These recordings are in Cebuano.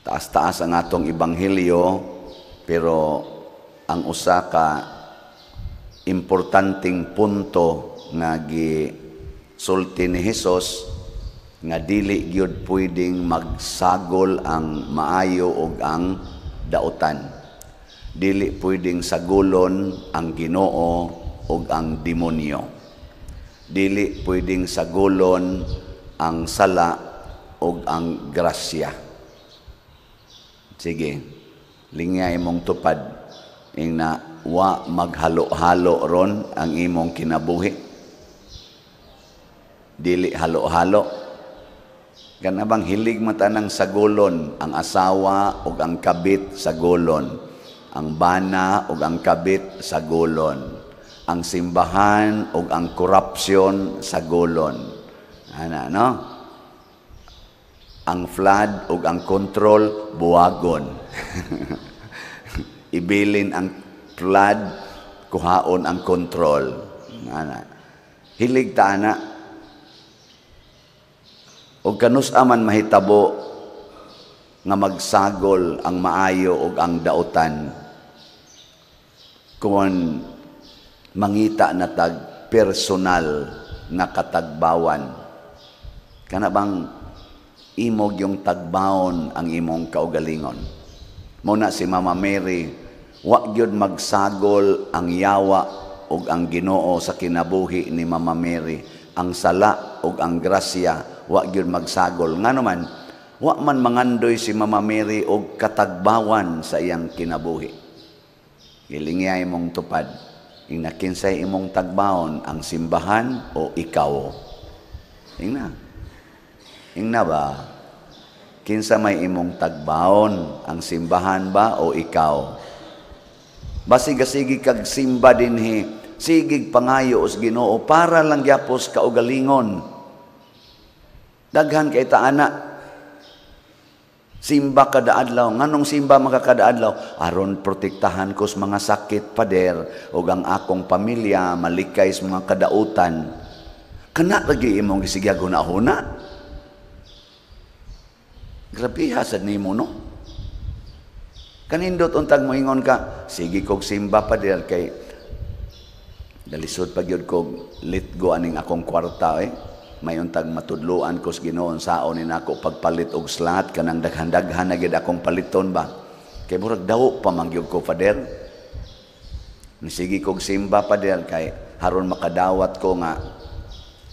Taas-taas ang atong ebanghelyo, pero ang usa ka importanteng punto nga gisulti ni Hesus nga dili gyud pwedeng magsagol ang maayo ug ang dautan. Dili pwedeng sagolon ang Ginoo ug ang demonyo. Dili pwedeng sagolon ang sala ug ang grasya. Sige, lingya imong tupad ing na wa maghalo-halo ron ang imong kinabuhi. Dili halo-halo. Kana bang hilig mata ng sagolon ang asawa ug ang kabit sagolon, ang bana ug ang kabit sagolon, ang simbahan ug ang korupsyon sagolon. Ana, no? Ang flood ug ang control buwagon. Ibilin ang flood, kuhaon ang control. Ana. Hilig ta ana. Og kanus-a man mahitabo nga magsagol ang maayo ug ang dautan kung mangita na tag personal nga katagbawan? Kana bang imog yung tagbaon ang imong kaugalingon? Mao na si Mama Mary, wa gyud magsagol ang yawa ug ang Ginoo sa kinabuhi ni Mama Mary. Ang sala ug ang grasya wa gyud magsagol. Ngano man, wa man mangandoy si Mama Mary og katagbawan sa iyang kinabuhi. Gilingya imong tupad. Ingna kinsay imong tagbaon, ang simbahan o ikaw? Ingna. Ingna ba? Kinsa may imong tagbaon, ang simbahan ba o ikaw? Basig sige kag simba dinhi, sigig pangayo os Ginoo para lang gyapos kaugalingon. Daghan kay ta ana. Simba kada adlaw. Nganong simba maka kada adlaw? Aron protektahan ko sa mga sakit, pader, ug ang akong pamilya malikay sa mga kadautan. Kana lagi imong gisigyag huna-huna. Grabe sad nimo, no? Kanindot untag moingon ka, sige kog simba, pader, kay dalisod pa gyud kog let go aning akong kwarta eh. May untag matudloan ko sa Ginoo saon ni nako pagpalit og slot, kanang daghan-daghan na gyud akong paliton ba. Kay murag daw pa man gyud ko, pader. Nisige kog simba, pader, kay haron makadawat ko nga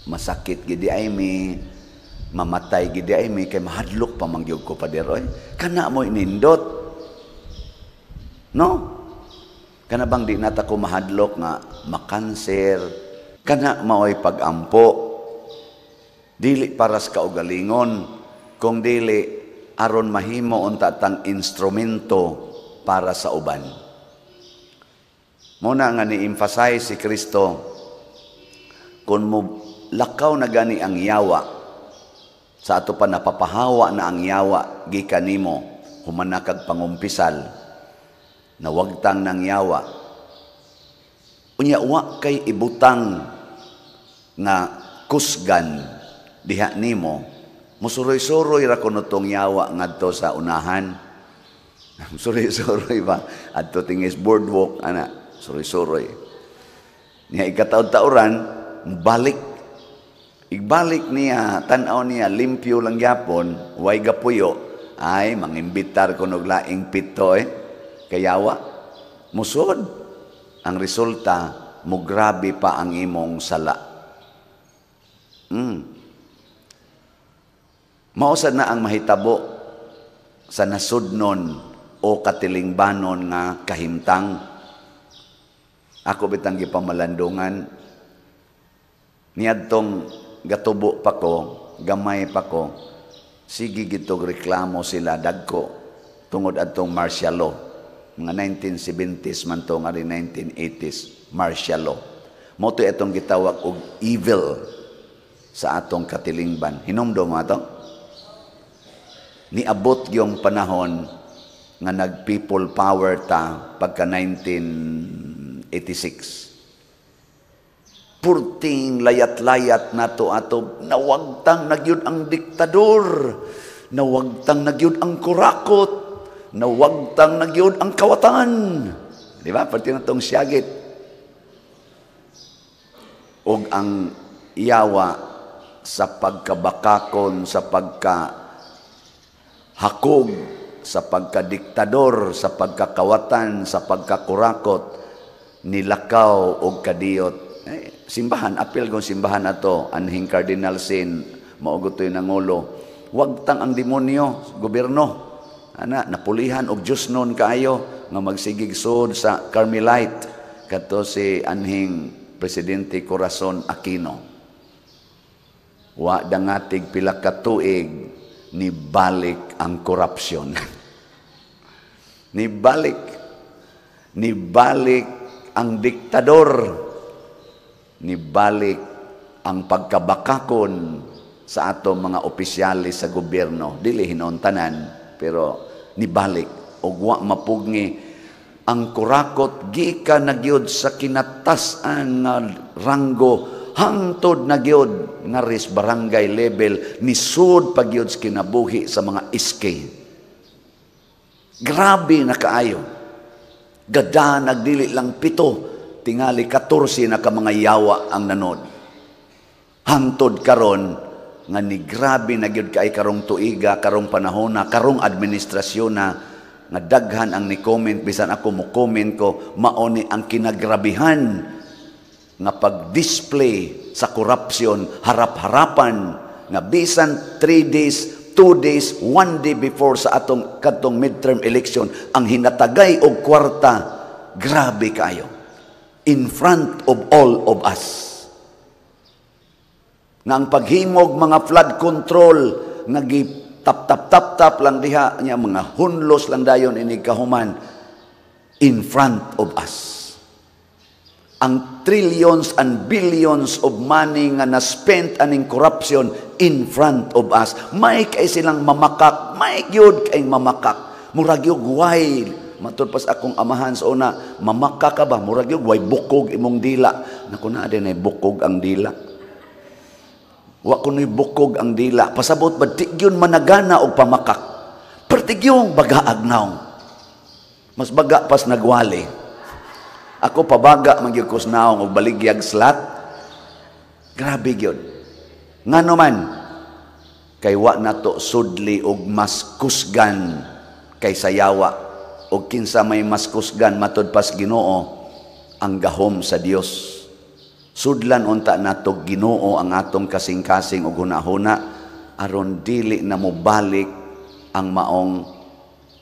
masakit gid ay mi, mamatay gid ay mi, kay mahadlok pa man gyud ko, pader oy. Kana mo inindot. No? Kana bang di nata ko mahadlok nga makanser? Kana maoy pagampo. Dili para sa kaugalingon, kung dili aron mahimo unta tang instrumento para sa uban. Muna nga ni-emphasize si Kristo, kung mo lakaw na gani ang yawa, sa ato pa napapahawa na ang yawa gikan nimo, human na kag pangumpisal, nawagtang ng yawa. Unya wa kay ibutang nga kusgan diha nimo, musuroy-suroy ra kuno tong yawa ngadto sa unahan. Suroy-suroy ba? Adto tingis boardwalk ana, suroy-suroy. Niya ikataod-taoran, balik. Ibalik niya, tan-aw niya, limpyo lang gyapon, way gapuyo, ay mangimbitar kuno og laing pito eh. Kayawa, musod. Ang resulta, mugrabe pa ang imong sala. Mausad na ang mahitabo sa nasudnon o katilingbanon nga kahimtang. Ako bitang gipamalandungan, niadtong gatubo pa ko, gamay pa ko, sige gitog reklamo sila dagko tungod adtong martial law. Mga 1970s man to, nga rin 1980s, martial law. Mao to itong gitawag og evil sa atong katilingban. Hinumdum mo ato? Niabot yung panahon nga nag-people power ta pagka 1986. Purting layat-layat nato ato, nawagtang na gyud ang diktador. Nawagtang na gyud ang kurakot, nawagtang na gyud ang kawatan. Di ba? Pati na tong siyagit. Og ang yawa sa pagkabakakon, sa pagkahakog, sa pagkadiktador, sa pagkakawatan, sa pagkakurakot, nilakaw og kadiyot. Eh, simbahan, apil kung simbahan ato, anhing Cardinal Sin, mao to'y nangulo. Wagtang ang demonyo, gobyerno. Ana, napulihan og Diyos nun kaayo nga magsigig sud sa Carmelite kadto si anhing Presidente Corazon Aquino. Wa dangatig pila ka tuig, ni balik ang korupsyon. Ni balik. Ni balik ang diktador. Ni balik ang pagkabakakon sa ato mga opisyalis sa gobyerno. Dili hinon tanan, pero nibalik og wa mapugngi ang kurakot gikan na gyud sa kinatas-an nga ranggo hangtod na gyud nga ris barangay level, nisud pa gyud sa kinabuhi sa mga SK. Grabe na kaayo. Gada nagdili lang 7, tingali 14 na ka mga yawa ang nanod. Hangtod karon nga ni grabe na gyud kay karong tuiga, karong panahona, karong administrasyon na nga daghan ang ni-comment, bisan ako mo comment ko, mao ni ang kinagrabihan nga pag-display sa korupsyon harap-harapan nga bisan 3 days, 2 days, 1 day before sa atong kadtong midterm election ang hinatagay og kwarta, grabe kayo in front of all of us. Nga ang paghimog mga flood control nga tap tap tap tap lang diha niya, mga hunlos lang dayon ini kahuman in front of us. Ang trillions and billions of money nga na-spent aning corruption in front of us. May kay silang mamakak, may gyud kay mamakak. Murag gyud way matud pas akong amahan sa una, mamakak ka ba? Murag gyud way bukog imong dila. Naku, na din ay bukog ang dila. Wa kuno'y bukog ang dila. Pasabot ba, di gyud managana og pamakak. Pertigyong bagaag naong. Mas baga pas nagwali. Ako pabaga magyud ko naong og baligyag slat. Grabe gyud. Ngano man, kay wa nato sudli og mas kusgan kaysa yawa. Og kinsa may mas kusgan matud pas Ginoo, ang gahom sa Dios. Sudlan unta nato Ginoo ang atong kasing-kasing og hunahuna aron dili na mobalik ang maong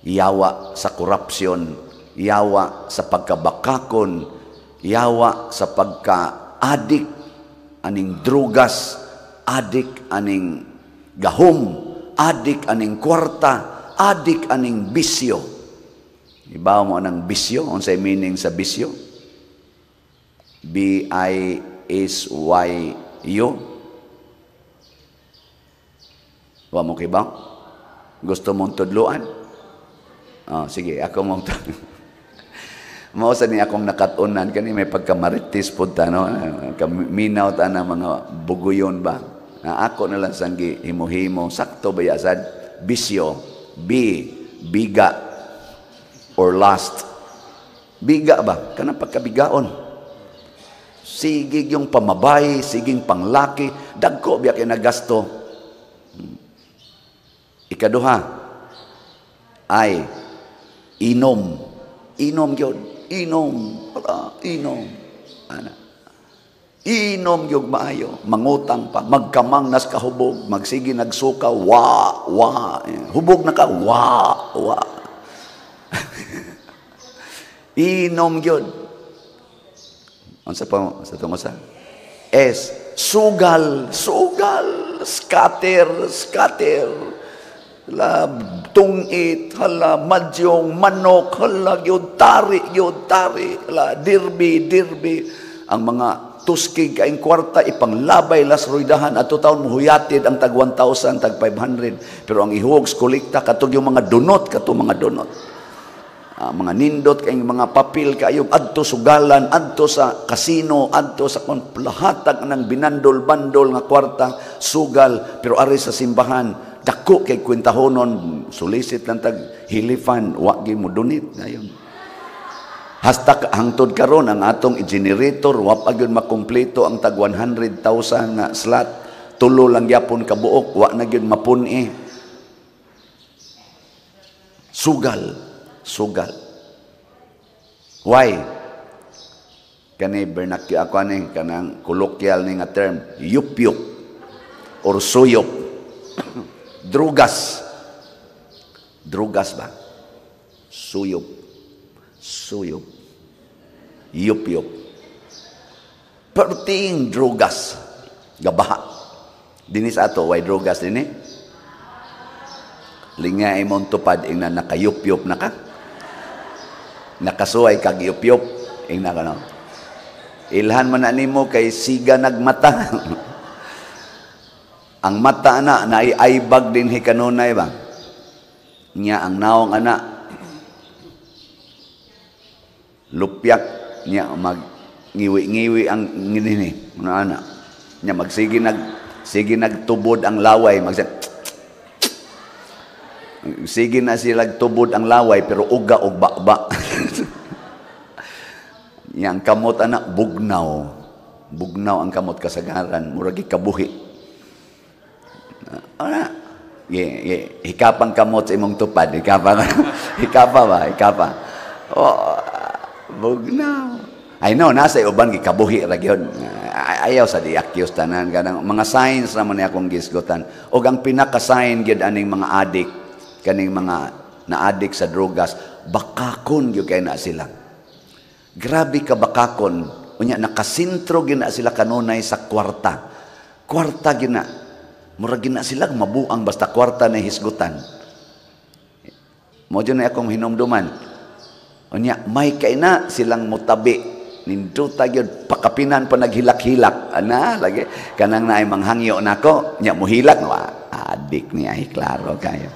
yawa sa korupsyon, yawa sa pagkabakakon, yawa sa pagka-adik aning drugas, adik aning gahom, adik aning kwarta, adik aning bisyo. Ibaw mo anang bisyo, unsay meaning sa bisyo? B-I-S-Y-U. Wa mo kibaw? Gusto mong tudluan? Oh, sige, ako mong tudluan. Mao sa ni akong nakat-unan kani may pagkamaritis pud ta, no, kaminaw ta na mga buguyon ba. Na ako na lang sanggi himo-himo sakto ba sad bisyo, B, biga or lust. Biga ba kanang pagkabigaon. Sige yung pamabay, siging panglaki, dagko biya kay nagasto. Ikaduha ay inom. Inom gyud, inom, wala, inom. Ana. Inom gyud maayo, mangutang pa, magkamang nas kahubog, magsige nagsuka, wa, wa. Hubog na ka, wa, wa. Inom gyud. Unsa pa sa tungo sa? S, sugal, sugal, scatter, scatter. La tungit, hala madyong, manok, hala gyud tari, gyud tari, hala dirby, dirby. Ang mga tuskig kaing kwarta ipanglabay las roydahan ato taon muhuyatid ang tag 1,000, tag 500. Pero ang ihuog kolekta katong yung mga donot, katong mga donot. Mga nindot kayong mga papel kayo adto sugalan, adto sa kasino, adto sa lahatag ng binandol-bandol nga kwarta sugal, pero ari sa simbahan Dako kay kwentahonon, solicit lang tag hilifan, wa gyud mo donate dayon. Hasta hangtod karon ang atong generator wa pa gyud makumpleto ang tag 100,000 nga slot. Tulo lang gyapon ka buok, wa na gyud mapun-i. Sugal, sugal. Why? Kani bernakyo ako ani kanang colloquial ni nga term, yupyup or suyop. Drugas. Drugas ba? Suyop. Suyop. Yupyup. Perting drugas. Gabaha. Dinhi sa ato, way drugas dinhi? Linga imong tupad, ingna nakayupyup na ka. Nakasuway kag yupyup. Ingna ka no. Ilhan man na nimo kay siga nagmata. Ang mata na naay bag dinhi kanunay ba? Nya ang naong ana lupyak nya mag ngiwi-ngiwi ang ngini ano ana. Nya magsige nag sige nagtubod ang laway, mag sige na sila tubod ang laway pero uga og bakba. Nya ang kamot ana bugnaw. Bugnaw ang kamot kasagaran, murag kabuhi. Ana, ye, ye, hikapang kamot sa imong tupad, hikapa, hikapa ba, hikapa. Oh, bugnaw. I know, nasa uban gikabuhi ra gyud. Ayaw sa di-accuse tanan kanang mga signs ra man ni akong gisgutan. Og ang pinaka-sign gyud aning mga adik, kaning mga na-addict sa drogas, bakakon gyud kay na sila. Grabe ka bakakon. Unya nakasintro gyud na sila kanunay sa kwarta. Kwarta gyud na. Murag gyud na sila mabuang basta kwarta na hisgutan. Mo na akong hinumduman. Unya may kay na silang mutabi. Ninduta gyud pakapinan pa naghilak-hilak. Ana lagi kanang naay manghangyo nako, nya muhilak wa adik ni ay klaro kayo.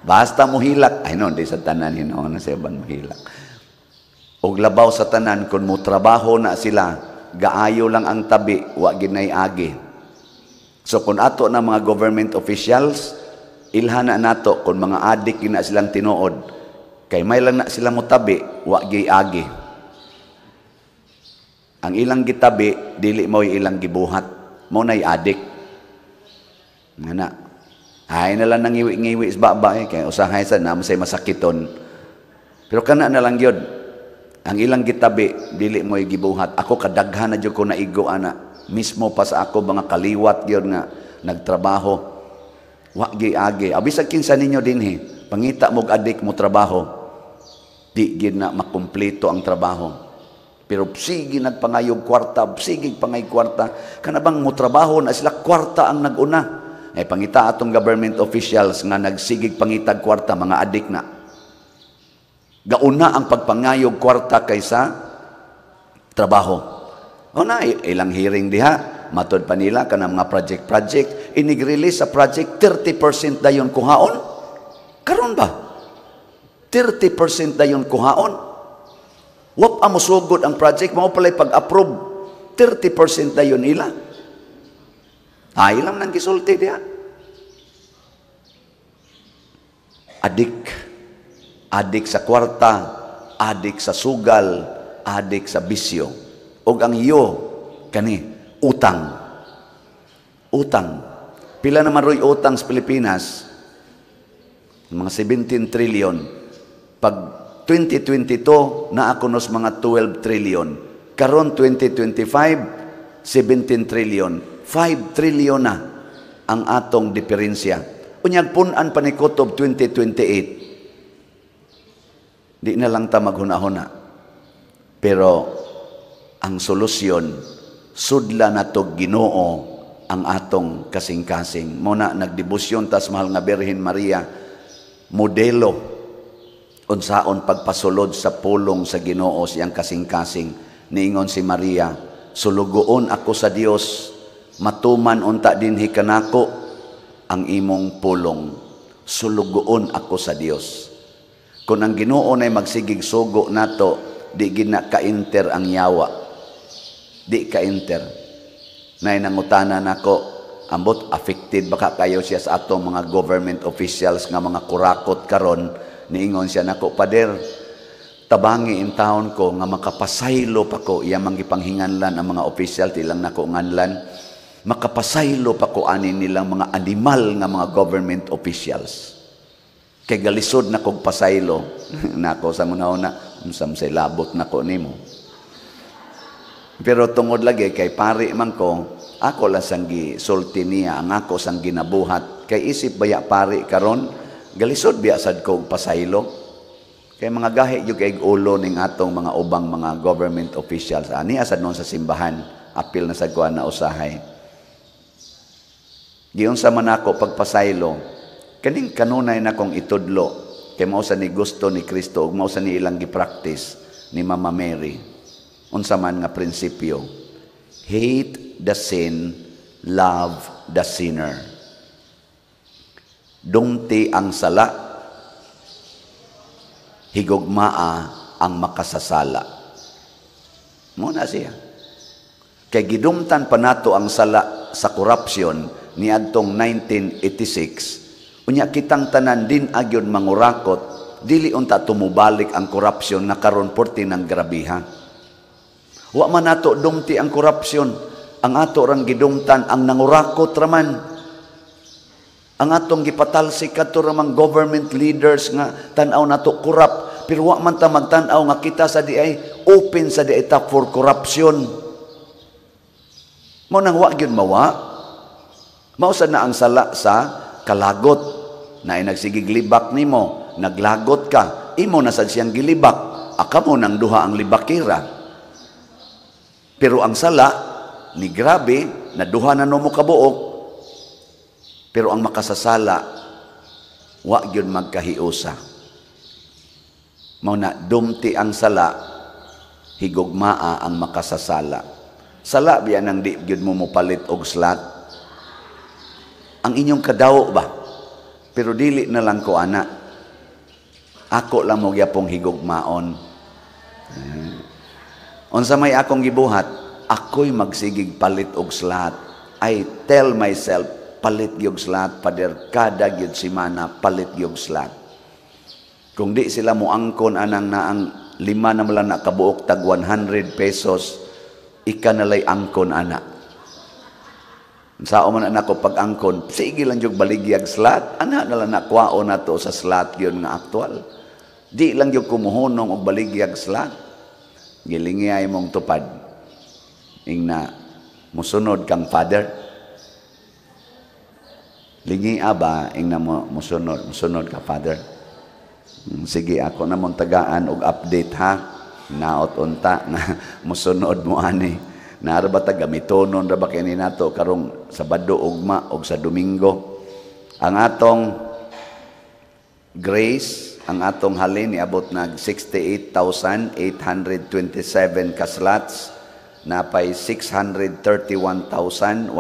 Basta muhilak, ay no, di sa tanan hinuon na sa uban muhilak. Og labaw sa tanan kun mo trabaho na sila, gaayo lang ang tabi, wa ginay agi. So kung ato na mga government officials, ilhan na nato kung mga adik gina silang tinuod, kay may lang na sila motabi, wa gyud agi. Ang ilang gitabi, dili mo ilang gibuhat. Mo na'y adik. Nga na. Ay na lang nangiwi-ngiwi sa baba eh, kay usahay sa naman say masakiton. Pero kana na lang yun. Ang ilang gitabi, dili mo gibuhat. Ako kadaghan na jud ko naigo ana. Mismo pa sa ako mga kaliwat yun nga nagtrabaho. Wa gi agi. Abisag kinsa ninyo dinhi, pangita mog adik mo trabaho. Di gid na makumpleto ang trabaho. Pero sige nagpangayog kwarta, sige pangay kwarta. Kana bang mo trabaho na sila kwarta ang naguna. Ay pangita atong government officials nga nagsigig pangitag kwarta, mga adik na. Gauna ang pagpangayog kwarta kaysa trabaho. O na, ilang hearing diha, matod pa nila kanang mga project-project, inig-release sa project, 30% dayon kuhaon. Karon ba? 30% dayon kuhaon. Wap amo sugod ang project, mao pala'y pag-approve, 30% dayon nila. Ay, ilang nang gisulti diha. Adik. Adik sa kwarta, adik sa sugal, adik sa bisyo. Og ang iyo, kani, utang. Utang. Pila naman ro'y utang sa Pilipinas? Mga 17 trillion. Pag 2022, naakunos mga 12 trillion. Karon 2025, 17 trillion. 5 trillion na ang atong diferensya. Unyag punan pa ni Kutob 2028. Di na lang ta maghuna-huna. Pero ang solusyon, sudla na to Ginoo ang atong kasing-kasing. Muna nagdebosyon tas mahal nga Birhen Maria, modelo unsaon pagpasulod sa pulong sa Ginoo siyang kasing-kasing. Niingon si Maria, sulugoon ako sa Dios, matuman unta dinhi kanako ang imong pulong. Sulugoon ako sa Dios. Kung ang Ginoo nay magsigig sugo nato, di gina ka-enter ang yawa. Di ka-enter. Nay nangutana nako, Ambot, affected baka kayo siya sa atong mga government officials nga mga kurakot karon. Niingon siya nako, "Pader, tabangi in taon ko nga makapasaylo pa ko." Iya man gipanghinganlan ang mga official, tilang nako nganlan. Makapasaylo pa ko ani nilang mga animal nga mga government officials. Kay galisod na kog pasaylo nako sa una, unsa say labot nako nimo. Pero tungod lagi kay pari man ko, ako lang sang gisulti niya ang ako sang ginabuhat. Kay isip baya pari karon, galisod biya sad ko og pasaylo. Kay mga gahi gyud kay ulo ning atong mga ubang mga government officials. Ani asa noon sa simbahan, apil na sa kuan na usahay. Giunsa man ako pagpasaylo, kaning kanunay na kong itudlo, kay mao sa ni gusto ni Kristo ug mao sa ni ilang gi-practice ni Mama Mary. Unsa man nga prinsipyo? Hate the sin, love the sinner. Dumti ang sala, higugmaa ang makasasala. Mao na siya. Kay gidumtan pa nato ang sala sa corruption niadtong 1986, unya kitang tanan din agyon mangurakot, dili unta tumubalik ang corruption na karon porti ng grabiha. Wa man nato dumti ang corruption, ang ato rang gidumtan ang nangurakot raman. Ang atong gipatalsik kadto ramang government leaders nga tan-aw nato corrupt, pero wa man ta magtan-aw nga kita sa di ay open sa di ay ta for corruption. Mao nang wa gyud mawa. Mao sad na ang sala sa kalagot na ay nagsigig libak nimo, naglagot ka, imo na sad siyang gilibak, aka mo nang duha ang libakira. Pero ang sala ni grabe na duha na mo kabuok, pero ang makasasala wa gyud magkahiusa. Mao na dumti ang sala, higugmaa ang makasasala. Sala biya nang di gyud mo mopalit og slot. Ang inyong kadawo ba? Pero dili na lang ko ana. Ako lang mo gyapong higugmaon. Unsa may akong gibuhat, ako'y magsigig palit og slot. I tell myself, palit gyud slot, pader, kada gyud semana palit gyud slot. Kung di sila moangkon anang naang lima na lang na kabuok tag 100 pesos, ika nalay angkon ana. Sao man anak ko pag-angkon, sige lang yung baligyag slot, ana na lang nakuwaon na to sa slot yun nga aktual. Di lang yung kumuhunong og baligyag slot. Gilingiyay mong tupad. Ingna, musunod kang father. Lingi ba, ingna mo, musunod, musunod ka, father. Sige, ako na mong tagaan og update ha. Naot unta na musunod mo ani. Naara ba ta gamitonon ra ba kini nato karong Sabado ugma og sa Domingo. Ang atong grace, ang atong halin niabot nag 68,827 ka slots, napay 631,173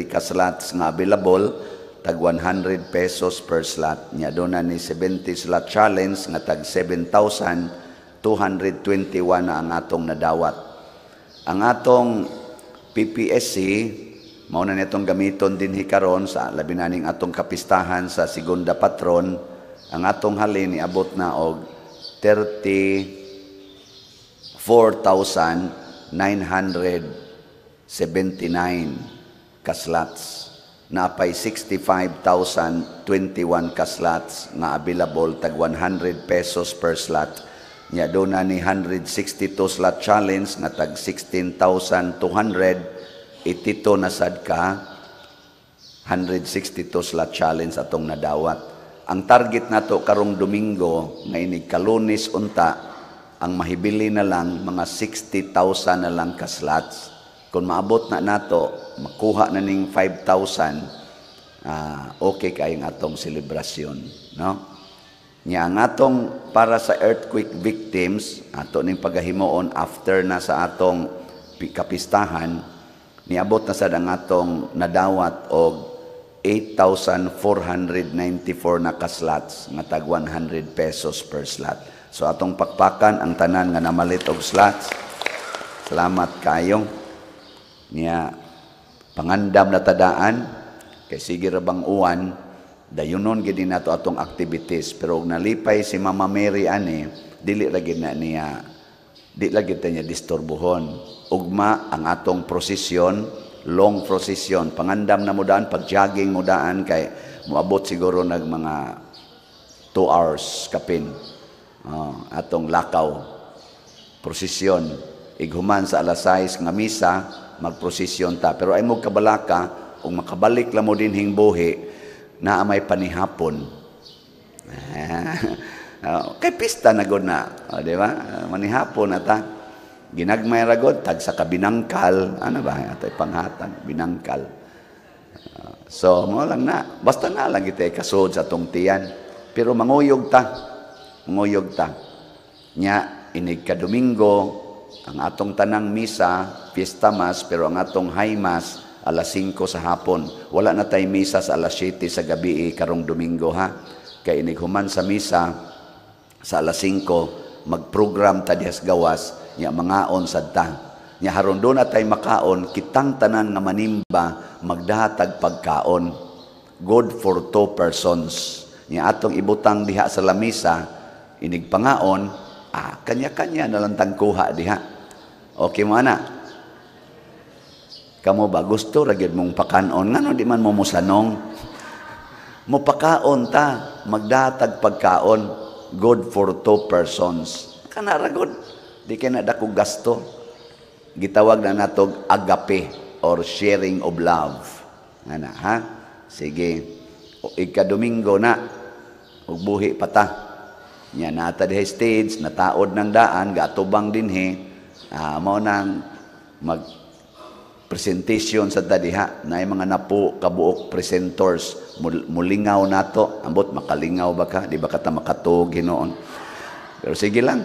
ka slots nga available, tag 100 pesos per slot. Nya doon na ni 70 slot challenge nga tag 7,221 na ang atong nadawat. Ang atong PPSC mao na nitong gamiton din karon sa labi na ning atong kapistahan sa segunda patron. Ang atong halin niabot na og 34,979 ka slots. Napay 65,021 ka slots nga available, tag 100 pesos per slot. Nya doon na ni 162 slot challenge nga tag 16,282 na sad ka 162 slot challenge atong nadawat. Ang target nato karong Domingo nga inig Kalunes unta, ang mahibili na lang mga 60,000 na lang ka slots. Kung maabot na nato, makuha na ning 5,000, okay kayong atong selebrasyon, no? Nya ang atong para sa earthquake victims, ato ning pagahimuon after na sa atong kapistahan, niabot na sad ang atong nadawat og 8,494 na ka-slots nga tag 100 pesos per slot. So atong pakpakan ang tanan nga namalit og slots. Salamat kayo. Niya Pangandam na tadaan kay sige ra bang uwan, dayunon gid nato atong activities, pero og nalipay si Mama Mary ani, dili ra gid na niya, di lagi ta niya disturbuhon. Ugma ang atong prosesyon, long procession. Pangandam na mo daan, pag jogging mo daan kay moabot siguro nag mga 2 hours kapin. Oh, atong lakaw prosesyon. Ighuman sa alas 6 nga misa, magprosesyon ta. Pero ay mo kabalaka, kung makabalik lang mo dinhing buhi, naa may panihapon. Kay pista na gud na, oh, di ba? Manihapon na ta. Ginagmay ra gud tag sa kabinangkal, ano ba atay panghatag binangkal. So mo lang na, basta na lang kita kasud sa atong tiyan. Pero manguyog ta. Manguyog ta. Nya inig ka Domingo ang atong tanang misa, fiesta mass, pero ang atong high mass alas 5 sa hapon. Wala na tay misa sa alas 7 sa gabi karong Domingo ha. Kay inig human sa misa sa alas 5, magprogram ta dihas gawas, nya mangaon sad ta. Nya haron do na tay makaon, kitang tanan nga manimba magdahatag pagkaon. Good for two persons. Nya atong ibutang diha sa lamisa, inig pangaon, kanya-kanya na lang tang kuha diha. Okay mo ana? Kamo ba gusto ra gyud mong pakanon, ngano di man mo musanong? Mopakaon ta, magdatag pagkaon, good for two persons. Kana ra gud. Di kay na dako gasto. Gitawag na natog agape or sharing of love. Ana ha? Sige. O, ika-Domingo na ug buhi pa ta. Nya nata diha stage, nataod ng daan, gatubang dinhi. Mao nang mag presentation sa diha na mga napo kabuok presenters, mulingaw nato. Ambot makalingaw ba ka, di ba ka ta makatug hinuon, pero sige lang.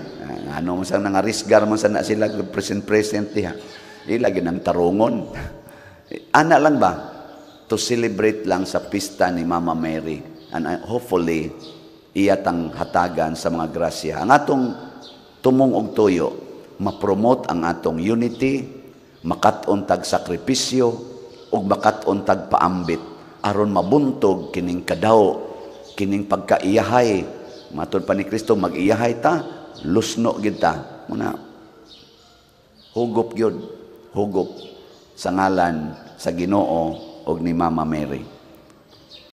Ano man sa nangarisgar man sa na sila present present diha, di lagi nang tarungon ana lang ba, to celebrate lang sa pista ni Mama Mary and hopefully iya tang hatagan sa mga grasya. Ang atong tumong og tuyo, ma-promote ang atong unity, makat-on tag sakripisyo ug makat-on tag paambit aron mabuntog kining kadaw, kining pagkaiyahay. Matud pa ni Kristo, mag-iyahay ta, lusno gid ta. Muna hugot gyud, hugot sa ngalan sa Ginoo ug ni Mama Mary.